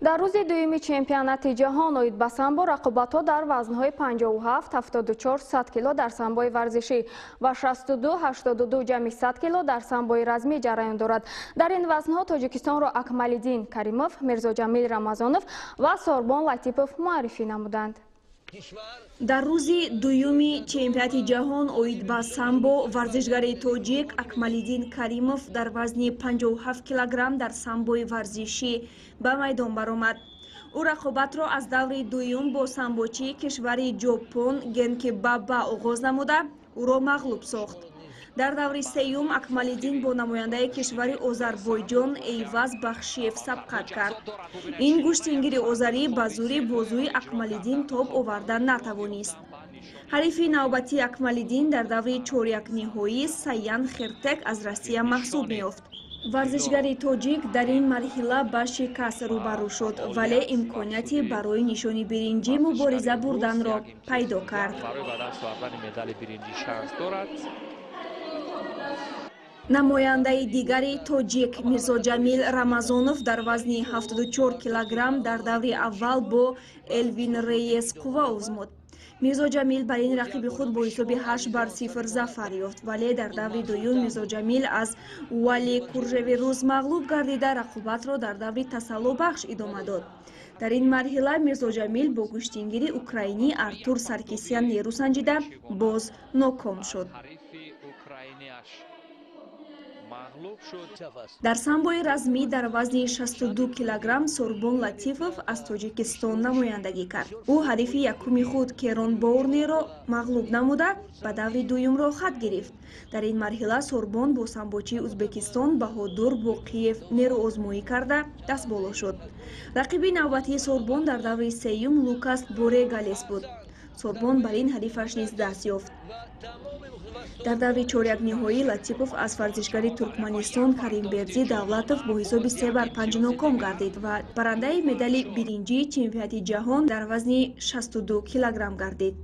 Дар рӯзи дуюми чемпионати ҷаҳон оид ба самбо рақобатҳо дар вазнҳои 57, 74, 100 кило дар самбои варзишӣ ва 62, 82 ҷамъи 100 кило дар самбои размӣ ҷараён дорад. Дар ин вазнҳо Тоҷикистонро Акмалиддин Каримов, Мирзоҷамил Рамазонов ва Сорбон Латипов муаррифӣ намуданд. Дар рӯзи дуюми чемпионати ҷаҳон оид ба самбо варзишгари тоҷик Акмалиддин Каримов дар вазни 57 килограмм дар самбои варзишӣ ба майдон баромад. Ӯ рақобатро аз даври дуюм бо самбочии кишвари Ҷопон Генки Баба оғоз намуда, ӯро мағлуб сохт. Дар даври сеюм Акмалиддин бо намояндаи кишвари Озарбойҷон Эйваз Бахшиев сабқат кард. Ин гӯштингири озарӣ ба зӯри бозуи Акмалиддин тоб оварда натавонист. Ҳарифи навбатии Акмалиддин дар даври чорякниҳоӣ Саян Хертек аз Россия маҳсуб меёфт. Варзишгари тоҷик дар ин марҳила ба шикаст рӯбарӯ шуд, вале имконияти барои нишони биринҷӣ мубориза бурданро пайдо кард. Барои ба даст овардани медали биринҷӣ шанс дорад. Намояндаи дигари тоҷик Мирзоҷамил Рамазонов дар вазни 74 килограмм дар даври аввал бо Элвин Рейес қувва озмуд. Мирзоҷамил бар ин рақиби худ бо ҳисоби 8 бар 0 зафар ёфт, вале дар даври дуюм Мирзоҷамил аз Вали Куржеви рус мағлуб гардида, рақобатро дар даври тасаллобахш идома дод. Дар ин марҳила Мирзоҷамил бо гӯштингири украинӣ Артур Саркисян нерӯ санҷида, боз ноком шуд. Ҳарифи украиниаш мағлуб шуд. Дар самбои размӣ дар вазни 62 килограмм Сорбон Латифов аз Тоҷикистон намояндагӣ кард. Ӯ ҳарифи якуми худ Керон Борнеро мағлуб намуда, ба даври дуюм роҳхат гирифт. Дар ин марҳила Сорбон бо самбочии Ӯзбекистон Баҳодур Боқиев нерӯозмоӣ карда, дастболо шуд. Рақиби навбатии Сорбон дар даври сеюм Лукас Борегалес буд. Сорбон бар ин ҳарифаш низ даст ёфт. Дар даври чорякниҳоӣ Латипов аз варзишгари Туркманистон Каримбердӣ Давлатов бо ҳисоби 3 бар 5 ноком гардид ва барандаи медали биринҷии чемпионати ҷаҳон дар вазни 62 килограмм гардид.